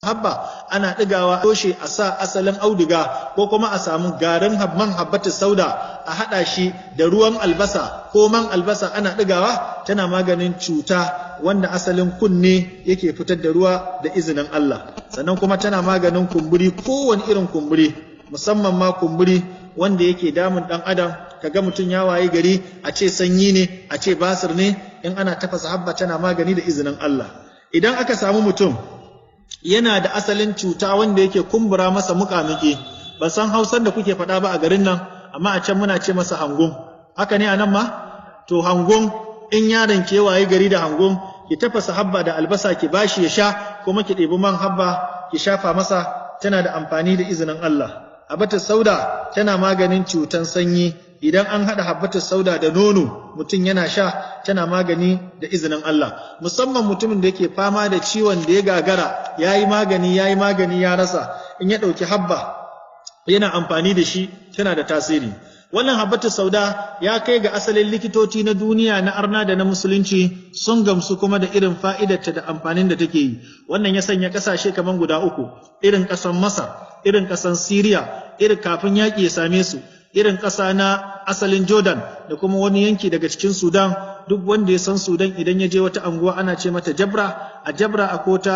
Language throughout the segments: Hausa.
Habba ana ɗigawa toshe, a sa asalin auduga ko kuma a samu garin man habbatu sauda, a haɗa shi da ruwan albasa ko man albasa, ana ɗigawa, tana maganin cuta wanda asalin kunne yake fitar da ruwa da izinin Allah. Sannan kuma tana maganin kumburi, kowane irin kumburi, musamman ma kumburi wanda yake damun ɗan adam, kaga mutum ya waye gari a ce sanyi ne, a ce basir ne. In ana tafasa habba, tana magani da izinin Allah. Idan aka samu mutum yana da asalin cuta wanda yake kumbura masa muƙamuƙi, ban san Hausar da kuke faɗa ba a garin nan, amma a can muna ce masa hangun. Haka ne a nan ma? To, hangun, in yaron ke waye gari da hangun, ki tafasa habba da albasa ki bashi ya sha, kuma ki ɗebi man habba ki shafa masa, tana da amfani da izinin Allah. Habbatus sauda tana maganin cutan sanyi. Idan an haɗa habbatus sauda da nono mutum yana sha, tana magani da izinin Allah, musamman mutumin da yake fama da ciwon da ya gagara, yayi magani, yayi magani ya rasa. In ya ɗauki habba yana amfani da shi, tana da tasiri. Wannan habbatu sauda ya kai ga asalin likitoci na duniya, na arna da na musulunci, sun gamsu kuma da irin fa'idarta da amfanin da take yi. Wannan ya sanya ƙasashe kamar guda uku, irin ƙasan Masar, irin ƙasan Siriya, irin kafin yaƙi ya same su, irin ƙasa na asalin Jordan, da kuma wani yanki daga cikin Sudan. Duk wanda ya san Sudan, idan ya je wata anguwa ana ce mata Jabra, a Jabra akwai wata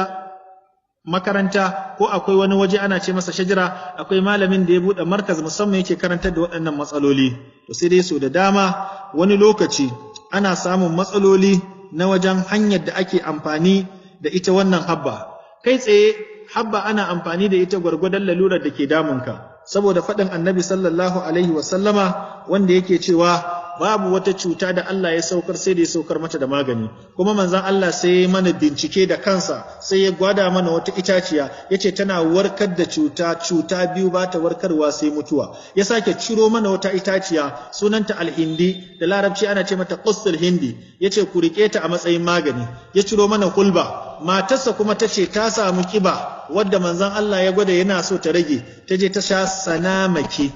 makaranta ko akwai wani waje ana ce masa Shajara, akwai malamin da ya buɗe markaz musamman yake karantar da waɗannan matsaloli. To, sai dai so da dama wani lokaci ana samun matsaloli na wajen hanyar da ake amfani da ita wannan habba. Kai tsaye, habba ana amfani da ita gwargwadon lalurar da ke damunka, saboda faɗin Annabi sallallahu alaihi wasallama wanda yake cewa babu wata cuta da Allah ya saukar sai da ya saukar mata da magani. Kuma manzon Allah sai ya mana bincike da kansa, sai ya gwada mana wata itaciya, yace tana warkar da cuta, cuta biyu ba ta warkarwa sai mutuwa. Ya sake ciro mana wata itaciya, sunanta alhindi, da Larabci ana ce mata qustul hindi, yace ku rike ta a matsayin magani. Ya ciro mana hulba, matarsa kuma ta ce ta samu kiba wadda manzon Allah ya gwada yana so ta rage, ta je ta sha sanamaki,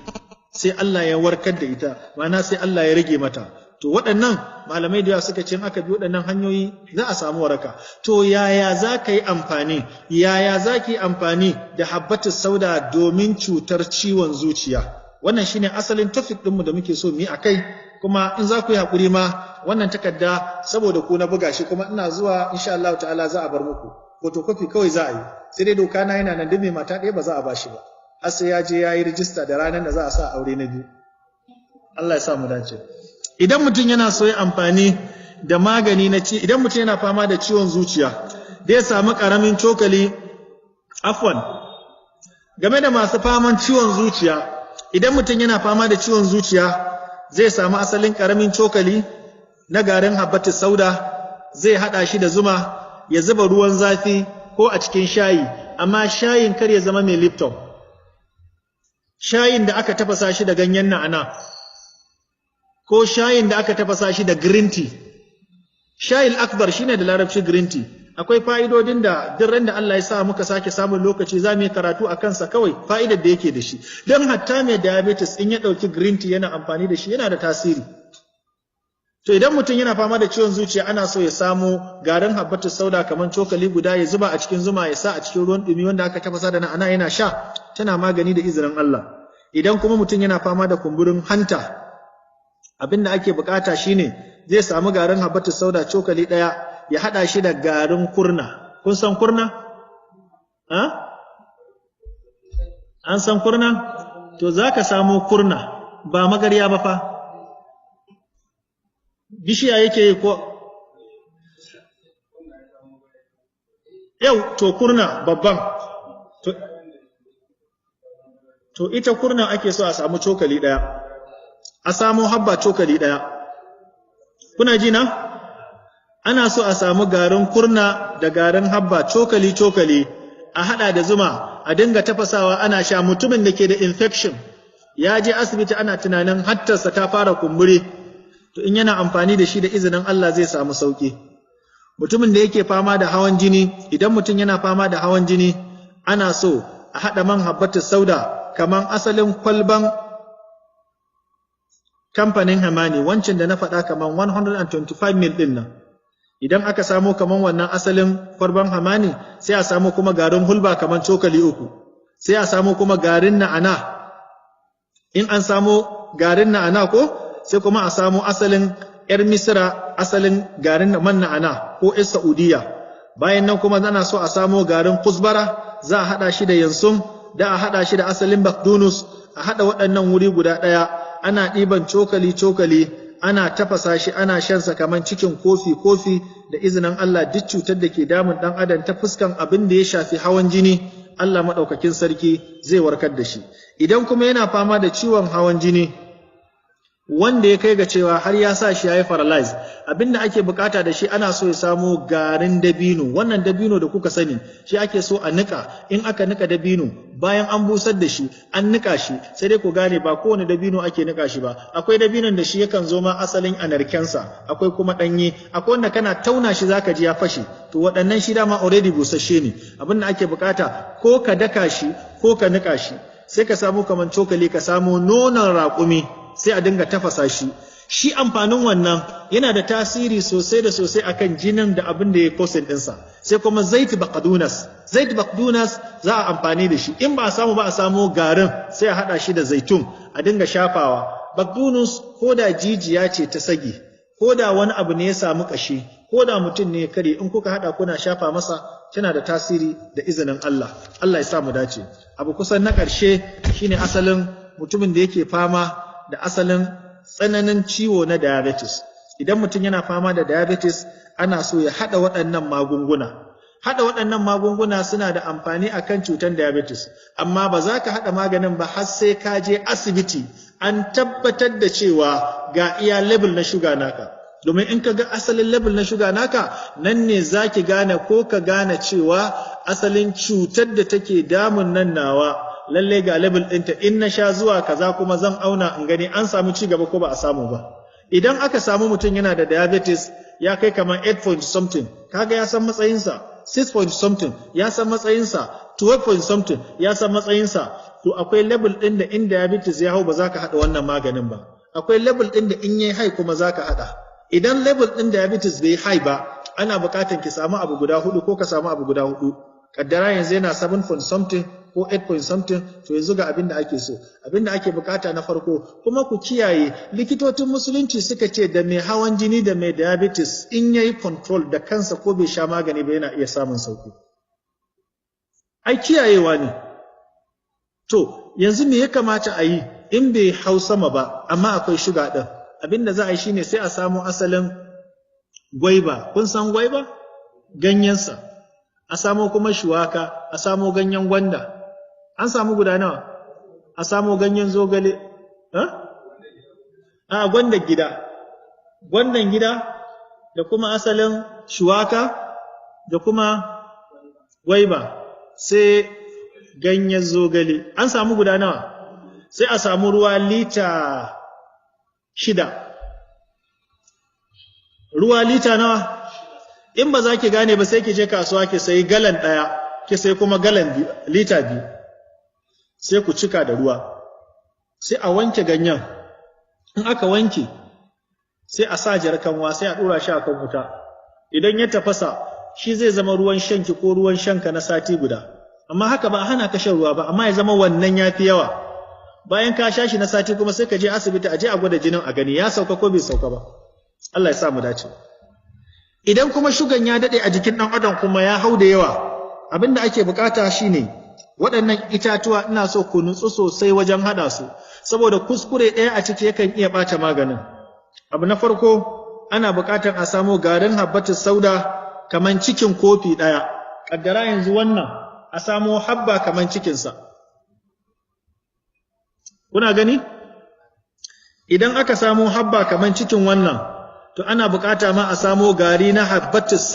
sai Allah ya warkar da ita, ma'ana sai Allah ya rage mata. To, waɗannan malamai da yawa suka ce in aka bi waɗannan hanyoyi za a samu waraka. To, yaya za ka yi amfani, yaya za ki yi amfani da habbatus sauda domin cutar ciwon zuciya? Wannan shine asalin topic ɗinmu da muke so mu yi akai. Kuma in za ku yi haƙuri ma, wannan takarda saboda ku na buga shi, kuma ina zuwa insha Allah ta'ala za a bar muku photocopy kawai za a yi. Sai dai doka na yana nan, duk mai mata ɗaya ba za a bashi ba har sai ya je ya yi rijista da ranar da za a sa aure na biyu. Allah ya sa mu dace. Idan mutum yana so ya amfani da magani na ci, idan mutum yana fama da ciwon zuciya, da ya samu karamin cokali, afwan, game da masu faman ciwon zuciya, idan mutum yana fama da ciwon zuciya, zai samu asalin karamin cokali na garin habbatus sauda, zai hada shi da zuma, ya zuba ruwan zafi ko a cikin shayi, amma shayin kar ya zama mai Lipton, shayin da aka tafasa shi da ganyen na'ana ko shayin da aka tafasa shi da green tea. Shayil akbar shine da Larabci green tea. Akwai fa'idodin da duk ran da Allah ya sa muka sake samun lokaci za mu yi karatu a kansa kawai, fa'idar da yake da shi. Don hatta mai diabetes, in ya ɗauki green tea yana amfani da shi, yana da tasiri. To, idan mutum yana fama da ciwon zuciya, ana so ya samu garin habbatus sauda kamar cokali guda, ya zuba a cikin zuma, ya sa a cikin ruwan dumi wanda aka tafasa da na'ana, yana sha, tana magani da izinin Allah. Idan kuma mutum yana fama da kumburin hanta, abin da ake bukata shine zai samu garin habbatus sauda cokali ɗaya, ya haɗa shi da garin kurna. Kun san kurna? Ha? An san kurna? To, za ka samu kurna, ba magarya ba fa. Bishiya yake yi ko yau? To, kurna babban. To, ita kurna ake so a samu cokali ɗaya, a samu habba cokali ɗaya. Kuna ji na? Ana so a samu garin kurna da garin habba cokali cokali, a hada da zuma, a dinga tafasawa ana sha. Mutumin da ke da infection, ya je asibiti ana tunanin hattarsa ta fara kumburi, to in yana amfani da shi, da izinin Allah zai samu sauki. Mutumin da yake fama da hawan jini, idan mutum yana fama da hawan jini, ana so a haɗa man habbatus sauda kaman asalin kwalban kamfanin Hamani wancan da na faɗa, kaman 125 mil ɗin nan. Idan aka samo kaman wannan asalin kwarban hamani, sai a samo kuma garin hulba kaman cokali 3, sai a samo kuma garin na'ana. In an samo garin na'ana ko, sai kuma a samo asalin yar Misira, asalin garin man na'ana ko yar Saudiya. Bayan nan kuma ana so a samo garin kusbara, za a hada shi da yansun, da a hada shi da asalin bakdunus, a hada waɗannan wuri guda ɗaya, ana ɗiban cokali cokali, ana tafasa shi, ana shansa kaman cikin kofi kofi. Da izinin Allah duk cutar da ke damun ɗan adam ta fuskan abin da ya shafi hawan jini, Allah maɗaukakin sarki zai warkar da shi. Idan kuma yana fama da ciwon hawan jini wanda ya kai ga cewa har ya sa shi ya yi paralyze, abinda ake bukata da shi, ana so ya samo garin dabino. Wannan dabino da kuka sani, shi ake so a nika. In aka nika dabino, bayan an busar da shi, an nika shi, sai dai ku gane ba kowane dabino ake nika shi ba. Akwai dabinon da shi yakan zo ma asalin a narkensa, akwai kuma danye, akwai wanda kana tauna shi zaka ji ya fashe. To waɗannan shi dama already busasshe ne. Abinda ake bukata, ko ka daka shi ko ka nika shi, sai ka samu kaman cokali, ka samu nonon raƙumi, sai a dinga tafasa shi. Shi amfanin wannan yana da tasiri sosai da sosai akan jinin da abin da ya causing ɗinsa. Sai kuma zait baqdunas. Zait baqdunas za a amfani da shi. In ba a samu ba, a samu garin, sai a haɗa shi da zaitun, a dinga shafawa. Baqdunus, ko da jijiya ce ta sagi, ko da wani abu ne ya samu ƙashi, ko da mutum ne ya kare, in kuka haɗa kuna shafa masa, tana da tasiri da izinin Allah. Allah ya sa mu dace. Abu kusan na ƙarshe shine asalin mutumin da yake fama da asalin tsananin ciwo na diabetes. Idan mutum yana fama da diabetes, ana so ya haɗa waɗannan magunguna. Haɗa waɗannan magunguna suna da amfani akan cutar diabetes, amma ba za ka haɗa maganin ba har sai ka je asibiti an tabbatar da cewa ga iya level na shuga naka. Domin in ka ga asalin level na shuga naka, nan ne za ki gane ko ka gane cewa asalin cutar da take damun nan nawa, lallai ga level ɗinta, in na sha zuwa kaza kuma zan auna in gani an samu ci gaba ko ba a samu ba. Idan aka samu mutum yana da diabetes ya kai kamar 8 point something, kaga ya san matsayinsa, 6 point something ya san matsayinsa, 12 point something ya san matsayinsa. To akwai level ɗin da in diabetes ya hau, ba za ka haɗa wannan maganin ba. Akwai level ɗin da in yayi high kuma za ka haɗa. Idan level ɗin diabetes bai high ba, ana buƙatar ki samu abu guda hudu ko ka samu abu guda hudu. Kaddara yanzu yana 7 point something ko 8 point something, to yanzu ga abin da ake so, abin da ake bukata na farko. Kuma ku kiyaye, likitocin musulunci suka ce da mai hawan jini da mai diabetes, in yayi control da kansa ko bai sha magani ba, yana iya samun sauki. Ai kiyayewa ne. To yanzu me ya kamata a yi in bai hau sama ba amma akwai shuga din? Abin da za a yi shine sai a samu asalin gwaiba. Kun san gwaiba? Ganyensa. A samo kuma shuwaka, a samo ganyen gwanda. An samu guda nawa? A samo ganyen zogale. A gwandan gida, gwandan gida, da kuma asalin shuwaka, da kuma gwaiba, sai ganyen zogale. An samu guda nawa? Sai a samu ruwa lita 6. Ruwa lita nawa? In ba za ki gane ba, sai ki je kasuwa ki sayi galan 1, ki sayi kuma galan lita 2, sai ku cika da ruwa. Sai a wanke ganyen. In aka wanke, sai a sa jarkanwa, sai a ɗora shi a kan wuta. Idan ya tafasa, shi zai zama ruwan shanki ko ruwan shanka na sati guda. Amma haka ba a hana ka shan ruwa ba, amma ya zama wannan ya fi yawa. Bayan ka sha shi na sati kuma, sai ka je asibiti, a je a gwada jinin, a gani ya sauka ko bai sauka ba. Allah ya sa mu dace. Idan kuma shugan ya dade a jikin ɗan adam kuma ya hau da yawa, abinda ake bukata shine waɗannan itatuwa. Ina so ku nutsu sosai wajen haɗa su, saboda kuskure ɗaya a ciki yakan iya ɓata maganin. Abu na farko, ana buƙatar a samo garin habbatus sauda kaman cikin kofi 1. Ƙaddara yanzu wannan, a samo habba kaman cikinsa. Kuna gani? Idan aka samo habba kaman cikin wannan, to ana buƙata ma a samo gari na habbatus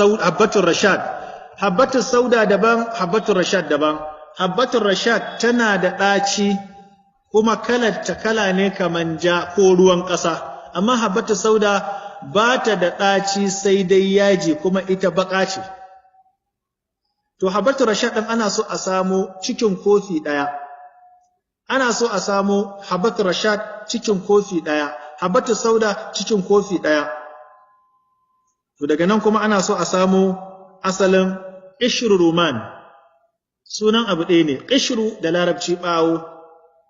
rashad. Habbatus sauda daban, habbatus rashad daban. Habbatus rashad tana da ɗaci, kuma kalar ta kala ne kaman ja ko ruwan ƙasa, amma habbatus sauda ba ta da ɗaci, sai dai yaji, kuma ita baƙa ce. To habbatus rashad ɗin ana so a samo cikin kofi 1. Ana so a samo habbatus rashad cikin kofi 1, habbatus sauda cikin kofi 1. To daga nan kuma ana so a samu asalin qishru ruman. Sunan abu ɗaya ne, qishru da Larabci ɓawo,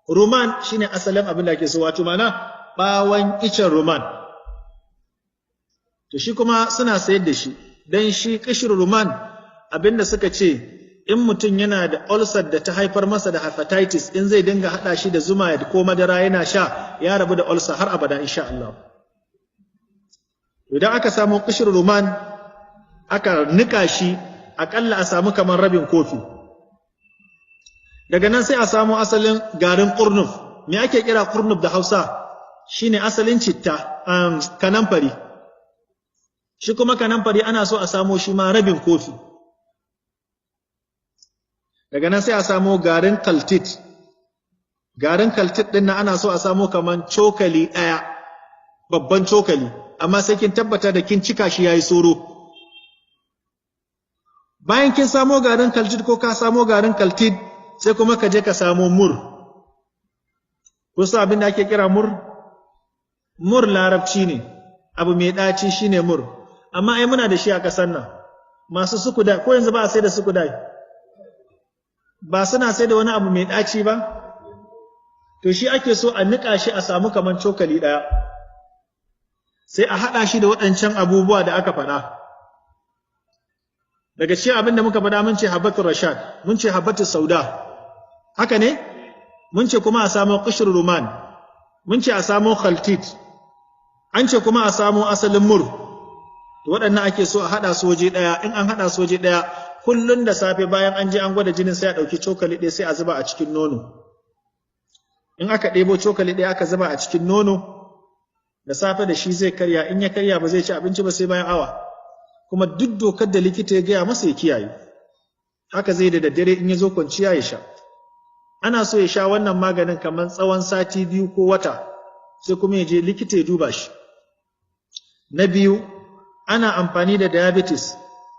ruman shine asalin abin da ake so, wato mana ɓawon icen ruman. To shi kuma suna sayar da shi, dan shi qishru ruman abinda suka ce in mutum yana da ulcer da ta haifar masa da hepatitis, in zai dinga hada shi da zuma ko madara yana sha, ya rabu da ulcer har abada insha Allah. Idan aka samu qishru ruman aka nika shi, akalla a samu kamar rabin kofi. Daga nan sai a samu asalin garin qurnuf. Me ake kira qurnuf da Hausa? Shine asalin citta, kanamfari. Shi kuma kanamfari ana so a samo shi ma rabin kofi. Daga nan sai a samo garin kaltit. Garin kaltit din nan ana so a samo kaman cokali ɗaya, babban cokali, amma sai kin tabbata da kin cika shi yayi soro. Bayan kin samo garin kaltit ko ka samo garin kaltit, sai kuma ka je ka samo mur. Kun san abin da ake kira mur? Mur Larabci ne, abu mai ɗaci shine mur. Amma ai muna da shi a ƙasar nan, masu sukudai, ko yanzu ba a sai da sukudai, ba suna sai da wani abu mai ɗaci ba? To shi ake so a niƙa shi a samu kaman cokali ɗaya, sai a haɗa shi da waɗancan abubuwa da aka faɗa. Daga cikin abin da muka faɗa, mun ce habbatu rashad, mun ce habbatu sauda, haka ne? Mun ce kuma a samu qishr ruman, mun ce a samu khaltit, an ce kuma a samu asalin mur. To waɗannan ake so a haɗa su waje ɗaya. In an haɗa su waje ɗaya, kullun da safe bayan an je an gwada jinin, sai a ɗauki cokali ɗaya sai a zuba a cikin nono. In aka ɗebo cokali ɗaya aka zuba a cikin nono da safe, da shi zai karya. In ya karya, ba zai ci abinci ba sai bayan awa. Kuma duk dokar da likita ya gaya masa ya kiyaye, haka zai da daddare in ya zo kwanciya ya sha. Ana so ya sha wannan maganin kamar tsawon sati 2 ko wata, sai kuma ya je likita ya duba shi. Na biyu, ana amfani da diabetes,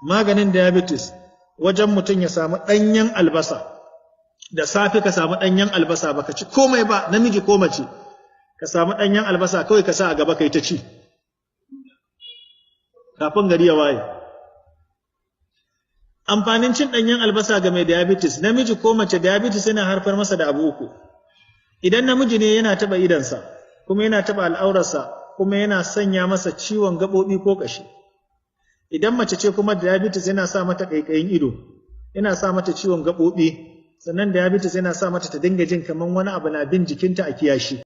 maganin diabetes, wajen mutum ya samu ɗanyen albasa. Da safe ka samu ɗanyen albasa, baka ci komai ba, namiji ko mace, ka samu ɗanyen albasa kawai ka sa a gaba kai ta ci kafin gari ya waye. Amfanin cin ɗanyen albasa ga mai diabetes, namiji ko mace, diabetes yana haifar masa da abu uku. Idan namiji ne, yana taɓa idansa, kuma yana taɓa al'aurarsa, kuma yana sanya masa ciwon gaɓoɓi ko ƙashi. Idan mace ce kuma, diabetes yana sa mata ƙaiƙayin ido, yana sa mata ciwon gaɓoɓi, sannan diabetes yana sa mata ta dinga jin kamar wani abu na bin jikinta a kiyashi.